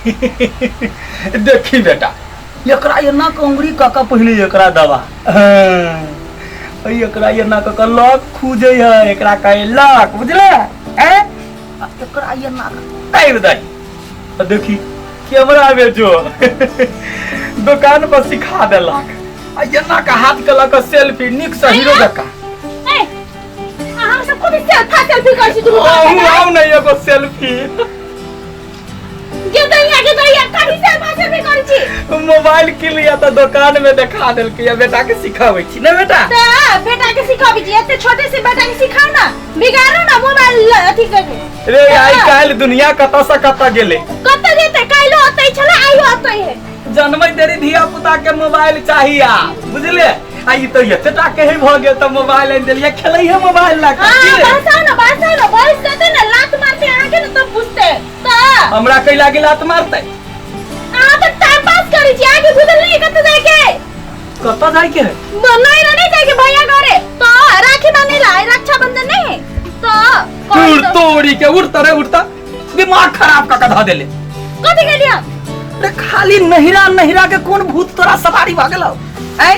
देखी बेटा, एकरा एना के अंगुरी कऽ कऽ पहिले एकरा दबा। हाँ, एकरा एना कऽ कऽ लक खुजै है, एकरा कहे लक, बुझले? हैं? आ एकरा एना कऽ दाबि दही। आ देखी कैमरा में जो दुकान पर सिखा देलक, आ एना के हाथ के लऽ कऽ सेल्फी नीक से हीरो जकाँ। ए, अहाँ सब कथी सेल्फा सेल्फी करै छी दुनू? अहूँ आउ ने एगो सेल्फी। गे दैया, गे दैया, कथी सेल्फा सेल्फी करै छी? मोबाइल किन लिया तऽ दुकान में देखा देलकै, या बेटा के सिखाबै छी ने बेटा? तऽ बेटा के सिखाबै छी, एते छोटे से बेटा के सिखाउ ना, बिगाड़ू ना मोबाइल अथी करके। रे, आइ काल्हि दुनिया कतऽ से कतऽ गेलै। कतऽ जेतै? काल्हि ओतै छलै, आइयो ओतै है। जन्मै देरी धिया पुता के मोबाइल चाही आ, बुझले? आ ई तऽ एते टा के ही भऽ गेल तऽ मोबाइल आनि देलियै, खेलै है मोबाइल लऽ कऽ। हाँ, की रे? बरसाओ ना, बरसाओ ना, बरस देते ना, लात मारते अहाँके ने तब बुझते। तऽ हमरा कै लागी लात मारतै? अहाँ तऽ टाइम पास करै छी, अहाँके बुझल नहि कतऽ जाइके है? कतऽ जाइके है? नहीं रे, नहीं जाइके भैया घरे। तो राखी बांधे ला, रक्षाबंधन नहीं है तो। उड़ तोड़ी के, उड़ता रे उड़ता, दिमाग खराब कऽ के धऽ देले। कथी गेलियै हम? रे, खाली नहिरा नहिरा के कोन भूत तोरा सवारी भऽ गेलौ? ऐ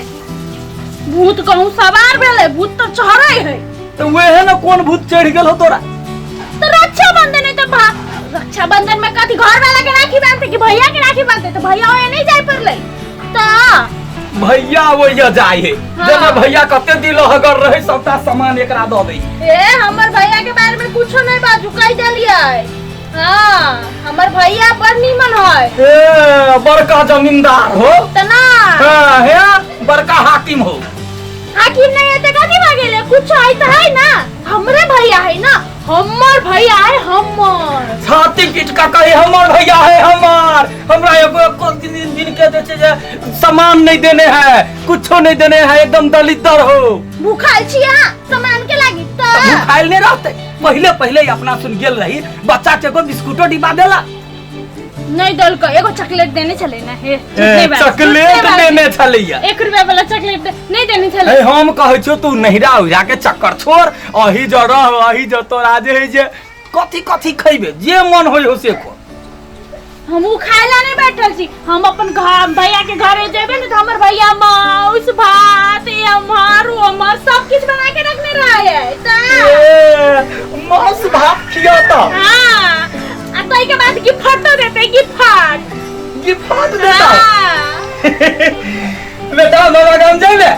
भूत कहूँ सवार भेलै? भूत तऽ चढ़ै है। तऽ वेहे ने, कोन भूत चढ़ि गेल हो तोरा? तो रक्षाबंधन है तो भा रक्षाबंधन में कथी घर वाला के राखी बांधते कि भैया के राखी बांधते? तो भैया ओए नहीं जाए पड़ले तो। भैया ओइया जाय है। हाँ। जेना भैया कते दिल हगर रहे, सबटा सामान एकरा दऽ दै। ए, हमर भैया के बारे में कुछो नहीं बाजू, कह देलियै। हाँ, हमर भैया बड़ नीमन है। ए, बड़का जमींदार हो। त ना। हाँ, हे बड़का हाकिम हो। हाकिम नहीं है त कथी भऽ गेलै? कुछ है त है ना, हमरे भैया है ना, हमर भैया है हमर। छाती पीट का कहे हमर भैया है हमर। हमरा एगो एको दिन दिन के जे छै जे सामान नहीं देने है, कुछो नहीं देने है, एकदम दलिदर हो। भूखाल छी अहाँ सामान के लागी त। भूखाइल नहीं रहते? पहले पहले ही अपना सुन गेल रही, बच्चा के एगो बिस्कुटो डिब्बा देला? नहीं देलको, एगो चॉकलेट देने छले ना हे। ए, चॉकलेट देने छलैया? 1 रुपया वाला चॉकलेट नहीं देने छले। ए, हम कहै छियौ तू नहिरा उहिरा के चक्कर छोड़, अही जो रह, अही जो तोरा जे है जे कथी कथी खैबे, जे मन होय हो से खो। हम उ खाए ला नहीं बैठल छी। हम अपन घर भैया के घरे जेबे ने तो हमर भैया माउस भात अमर उमर सब किछ बना के रखने रहे है त। ए, मांस भात खियाता? हाँ, आ तई के बाद गिफ्ट देते, गिफ्ट। गिफ्ट देता? हाँ। बेटा, मामा गाम जेबे?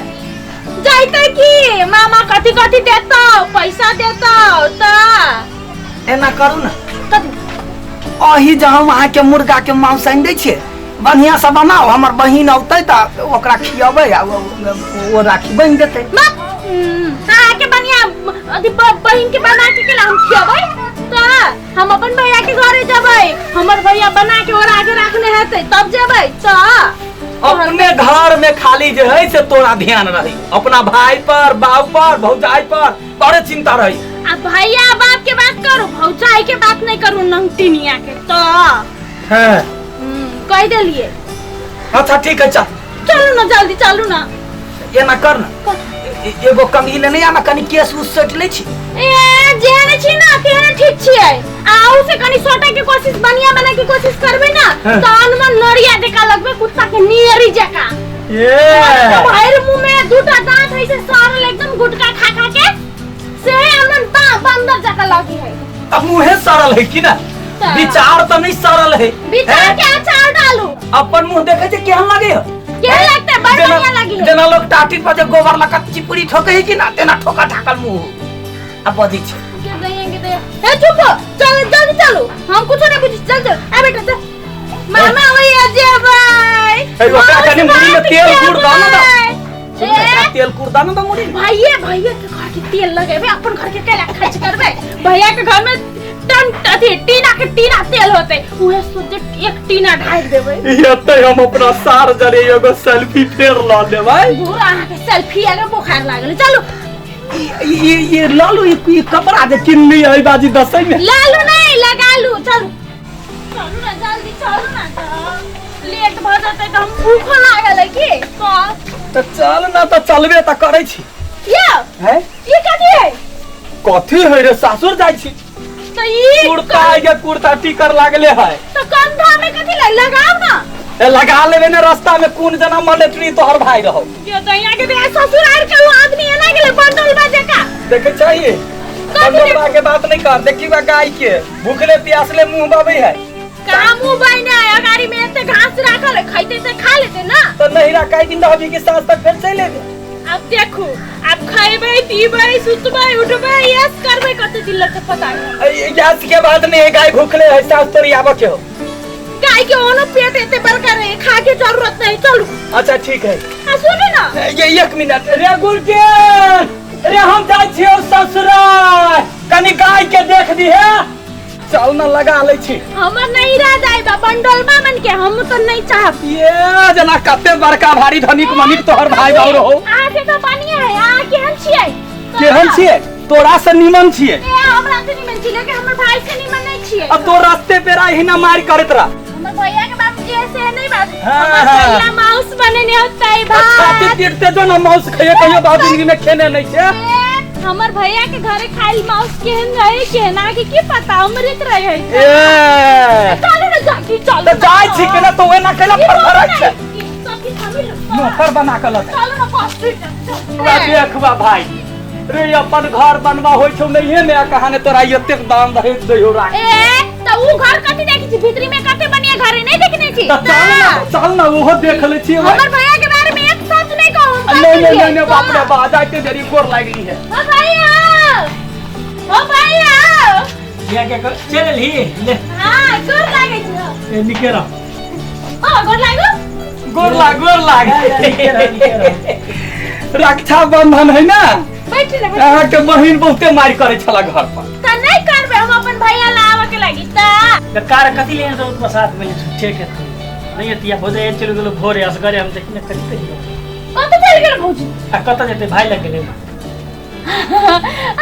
जाइते की, मामा कथी कथी देतो, पैसा देतो त। एना करू ने। कथी? अही जहाँ अहाँके मुर्गा के मांस आनि दै छियै, बढ़िआँ से बनाउ, हमर बहिन औतै तऽ ओकरा खियबै आ ओ राखी बनि जेतै। अहाँके बढ़िया अथी बहिन के बना के केला हम खियबै? त हम अपन भैया के घरे जेबै, हमर भैया बना के ओरा के रखने हेतै तब जेबै त। अपने घर में खाली जे है से तोरा ध्यान रही, अपना भाई पर, बाप पर, भौजाई पर बड़े चिंता रही। आ भैया बाप के बात करू, भौजाई के बात नहीं करू नंगटिनिया के तो। कह देलिए। अच्छा ठीक है, चल। चलू ना, जल्दी चलू ना। एना कर ना, एगो कंघी लेने आना, कनी केस उस सट लै छी। ए, जेहने छी ना तेहने ठीक छियै, आ उ से कनी सोटे के कोशिश, बढ़िया बनाए के कोशिश करबै ना त हनुमान नरिया जका लगबै, कुत्ता के नियरी जका। ए, भरि मुंह में दूटा दांत है से सड़ल एकदम गुटखा खा खा के, से हनुमान बा बंदर जका लगी है। अब मुँहे सड़ल है कि ना? विचार तो नहीं सड़ल है। विचार हैं? के अचार डालू। अपन मुंह देखे छै केहन लगे है? केहन लगतै? बड़ बढ़िया लगी है। जेना लोग टाटी पर जे गोबर लगा चिपुरी ठोके है कि ना, तेना ठोका ठाकल मुंह आ बजै छै। के दैया, के दैया, ए चुप, चल जल्दी चलू, हम कुछो नहीं बुझी, चल चल। ए बेटा चल, मामा वही जेबै। ए, ओकरा कनि मुड़ी में तेल गुड़ दऽ ने दऽ। सुन, ए, एकरा तेल कुड़ दऽ ने दऽ मुड़ी में। भैया, भैया के घर के तेल लगेबे, अपन घर के केला खर्च करबे? भैया के घर में टन अथी टीना के टीना तेल होते, उहे सोचे एक टीना ढार देबै। एते हम अपना सार जरे एगो सेल्फी फेर लऽ लेबै। घूर, अहाँ के सेल्फी आगे बुखार लागल, चलू। ई ई लालू, ई कपड़ा जे किनली है बाजी दसै में। लालू नहीं, लगा लू, चलू चलू ना, जल्दी चलू ना, त लेट भ जेतै त हम भूखो लागल है की तो। तऽ चल ना, तऽ चलबे तऽ करै छी। यौ। हैं? ई कथी है? कथी है रे? सासुर जाइ छी। तो ई कुर्ता ये कुर्ता टीकर लागले है। तो कंधा में कथी लगाओ ना। ए लगा लेबे ने रास्ता में कोन जना मलेट्री तोहर भाई रहो। ये तो यहाँ के दे ससुराल के वो आदमी एना गेले बंडल बाजे का। देखे चाहिए बंडल के बात नहीं कर, देखी बा गाय के भूखले प्यासले मुंह बाबे है। का मुंह बाइने आया गाड़ी में एते घास राखल है, खाइते से खा लेते ना। तो नहीं रखा दिन अभी के साथ तक फिर चले दे। अब देखो अब खाइबे पीबे सुतबे उठबे यस करबे कते दिन लग पता नहीं। यस के बात नहीं है, गाय भूखले है सास तोरी आबो के हो। गाय के ओनो पेट एते बड़का रहे, खा के जरूरत नहीं। चलू अच्छा ठीक है। आ सुनू ना ये एक मिनट रे गुलके रे, हम जाय छियो ससुराल, कनी गाय के देख दी है। चल ना लगा ले छी। हमर नहीं रह जाय बा बंडलबा मन के, हम तो नहीं चाहब। ये जना कते बड़का भारी धनिक मनिक तोहर भाई बाऊ रहो। आ के तो बढ़िया है, आ केहन छियै? केहन छियै? तोरा से निमन छियै। ए हमरा से निमन छी, लेकिन हमर भाई से निमन नहीं छियै। अब तो रास्ते पे रही ना मार करत रहा। हमर भैया के बाप जे से नहीं बात। हमर भैया माउस बनेने होतै भात। छाती पीटते जो ना माउस खइए कहियो बाप जिंदगी में खेने नहीं छे। हमर भैया के घरे खाइल माउस केहन रहे केहन आगे की पता, अमृत रहे। ए चलू ना जाकी चलू। तो जाय छी के ना तो ओना कैला फरफराइ छै। नौकर बना के लत। चलू ना पास देखबा भाई रे, अपन घर बनवा होय छौ नहिए ने कहाने तोरा एतेक दाम दहेज दैहो राख। ए त उ घर कथि देखै छी? भीतरी में कते बढ़िया घर है, नहीं देखने छी? त चल ना चल ना ओहो देख ले छी। हमर भैया के बारे में एक सच नहीं कहू। नहीं नहीं नहीं बाप रे बा, जाते देरी गोर लागली है। ओ भैया ओ भैया क्या क्या कर चल ही ले। हां गोर लागे छी। ए निके रह। हां गोर लागो। गोर लाग गोर लाग। रक्षा बंधन है ना, बैठ ना। अहाँ के बहिन बहुते मार करे छला घर पर। त नहीं करबे हम अपन भैया लावे के लागी त। त कार कथि लेने तो बसात में ठीक है नहीं अतिया हो जाए चल गेलो भोरे असगरे हम देखने कथि करियो। कत चल गेल भौजी? आ कत जेते भाई लग गेले।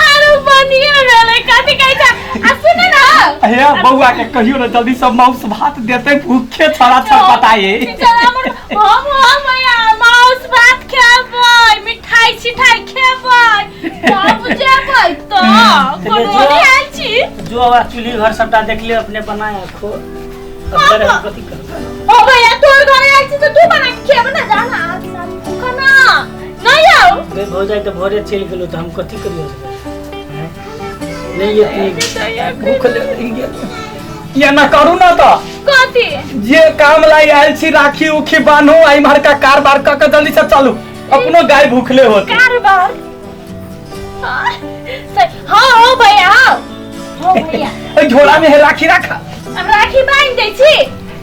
आरो बनिया भेलै कथि कहै छ? आ सुन ना हे बौआ के कहियो ना जल्दी सब मांस भात देते, भूखे छड़ा छटपटाए। हम भैया मांस भात खेबै, मिठाई छिठाई खेबै, तब जेबै। त कोनो नहीं आयल छी जो आवाज चूल्ही घर सबटा देखले अपने बनाया खो। असगरे हम कथि करबै? ओ भैया तोर घरे आयल छी त तू बना के खेब ना, जाना आज साल भूखा ना नहीं आओ। बे भौजाई त भोरे चल गेलो त हम कथि करियो? नहीं ये भूख लगी गेल। ये ना करू ना त कथि जे काम लाई आयल छी राखी उखी बान्हू आ इम्हर का कारबार क के जल्दी से चलू, अपनो गाय भूखले होत। कारबार हां हो भैया हो भैया। ए झोला में है राखी राखा। अब राखी बांध दै छी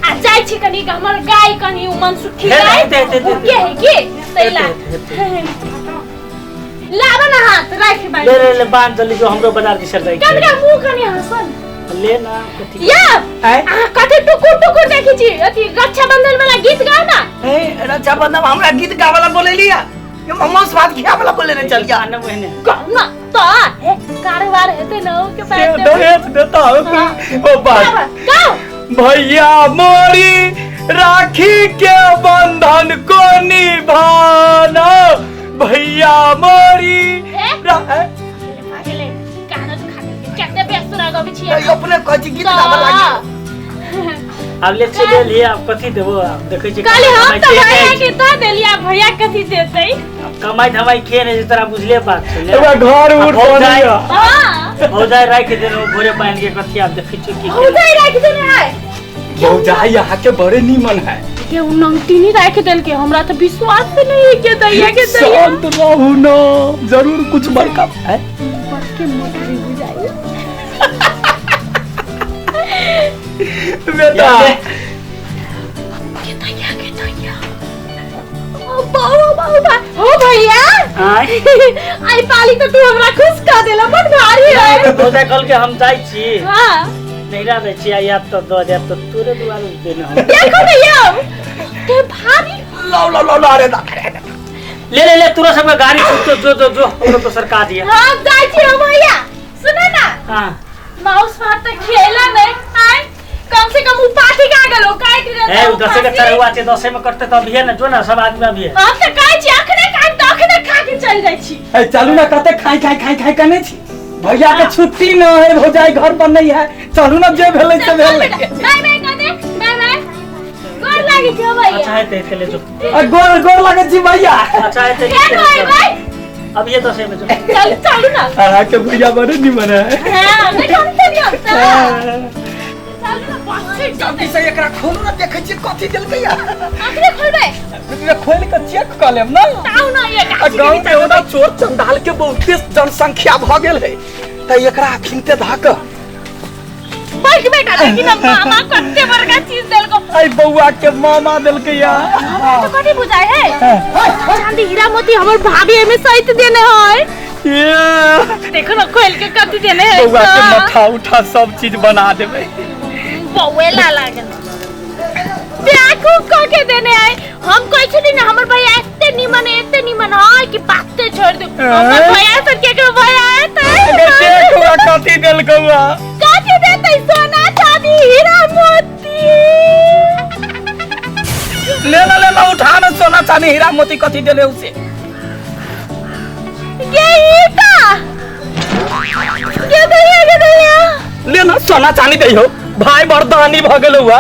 आ जाय छी कनी हमर गाय कनी मन सुखी गाय के है की तैला लावा ना हाथ राखी बांध ले ले ले बांध जल्दी जो हमरो बाजार दिसर जाय। कनका मुंह कनी हसन ले ना कथि या आ कथि टुकुर टुकुर देखि छी अथि रक्षाबंधन वाला गीत गाओ ना। ए रक्षाबंधन हमरा गीत गावला बोलेलिया, ये मांस भात खियावला बोले ने चल गया ना बहने गाओ ना त हे कारोबार हेते न ओ के बात दहेज देता ओ बात गाओ। भैया मोरी राखी के बंधन को निभाना, भैया मोरी अपने कथि गीत गावे लागी। अब ले चल लिया अब कथि देबो? अब देखै छी काली हम त भैया के the देलिया, भैया कथि देतै? अब कमाई धमाई के नै तोरा बुझले बात छै ने। एगो घर उठ बनिया। हां भौजाई राख देनो भोरे पानि के कथि अब देखै छी की भौजाई राख देने है। भौजाई यहाँ के बड़े नीमन है के उ नंगटीनी राख देल के, हमरा त विश्वास नहीं है के दैया के दैया। शांत रहू ना, जरूर कुछ बड़का है। बड़के मोटरी बुझाई बेटा के दैया के दैया। ओ बाऊ बाऊ बा हो भैया आई पाली तो तू हमरा खुश कर देला, बड़ भारी है। भौजाई कल के हम जाय छी। हां नहिरा जाइ छी आ तो the देब तो तोरे दुआरे देने हम। देखो भैया के भारी लो लो लो अरे दा ले ले ले तोरा सब के गाड़ी छूट जो जो जो हमरो तो सरकार दिया। हां जाय छी हम भैया सुन ना। हां माउस भात त खेला नहीं आय, कम से कम उ पाठी का गेलो काट दे। ए उ दसे के चढ़ुआ छै, दसे में करते त अभी है ना जो ना सब आदमी अभी है। हम त कहै छी अखने खाइ त अखने खा के चल जाइ छी। ए चलू ना कते खाई खाई खाई खाई कने छी। भैया के छुट्टी न है, भौजाई घर पर नहीं है, चलू ना जे भेलै से भेलै। बाय बाय कह दे, बाय बाय। गोर लागे छौ भैया। अच्छा है ते ले जो। आ गोर गोर लागे छी भैया। अच्छा है ते केहन होय भाई? अब ये दसैं में जो। चल चलू ना। अहाँ के भैया बड़े निमन है। हां, नहीं हम चलियो त। चलू ना, बच्चे जल्दी से एकरा खोलू ना, देखै छी कथी देलकै या। कथी खोलबै? एकरा खोल के चेक कऽ लेब ना। ताऊ ना ये आ गाछी के गाँव में भीतर। ओना चोर चंडाल के बहुते जनसंख्या भऽ गेल है, तऽ एकरा अखिनते धऽ कऽ बैठ बेटा, देखी ना मामा कते बड़का चीज देलको। आई बौआ के मामा देलकै या। हमरा तो कथी बुझाय है, चांदी हीरा मोती हमर भाभी एमे सहित देने है। ये देखो ना खोल के कथी देने है। बौआ के मठा उठा सब चीज बना देबै। बौए ला लागल देखू क के देने है। हम कहै छली ना हमर भैया एते निमन है, एते निमन है कि बाते छोड़ दे। हमर भैया सर के के भैया है त अगर देख बौआ कथी देलकौ आ। कथी देतै? सोना चांदी हीरा मोती। ले ना ले ना, उठा ना सोना चांदी हीरा मोती कथी देले उसे। ये ईटा ये दैया, ये दैया। ले ना सोना चांदी दैहो, भाई बरदानी भ गेल हुआ।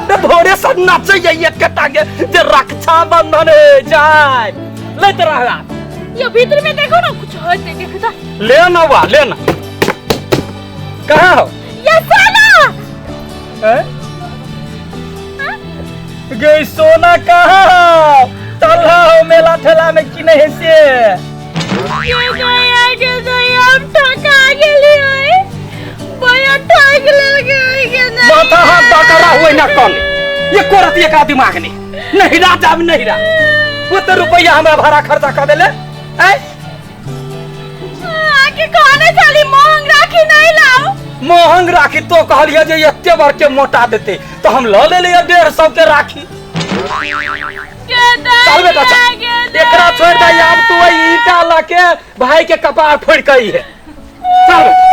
ते भोरे से नाचे जाइए कटा के जे रक्षा बंधन है जाय लेत रहा। ये भीतर में देखो ना कुछ है, देखो तो। ले ना वा, ले ना। कहाँ हो? ये सोना। हैं? गई सोना कहाँ हो? चल हो मेला ठेला में कि नहीं से? ये गया, ये गया, हम ठका गेलियै। भैया ठक लेलकै के नहीं। माथा हाथ दकरा हुए ना कौन ये कोरत ये का दिमाग नहीं नहीं रा जाब नहीं रा। वो तो रुपया हमरा भाड़ा खर्चा कर देले। ऐ आके कहने चली महंग राखी नहीं लाओ। महंग राखी तो कहलिए जे एते बार के मोटा देते तो हम ल ले लिया 150 के राखी। चल बेटा चल, एकरा छोड़ दे, आब तू ईटा लके भाई के कपार फोड़ के है। चल बेटा।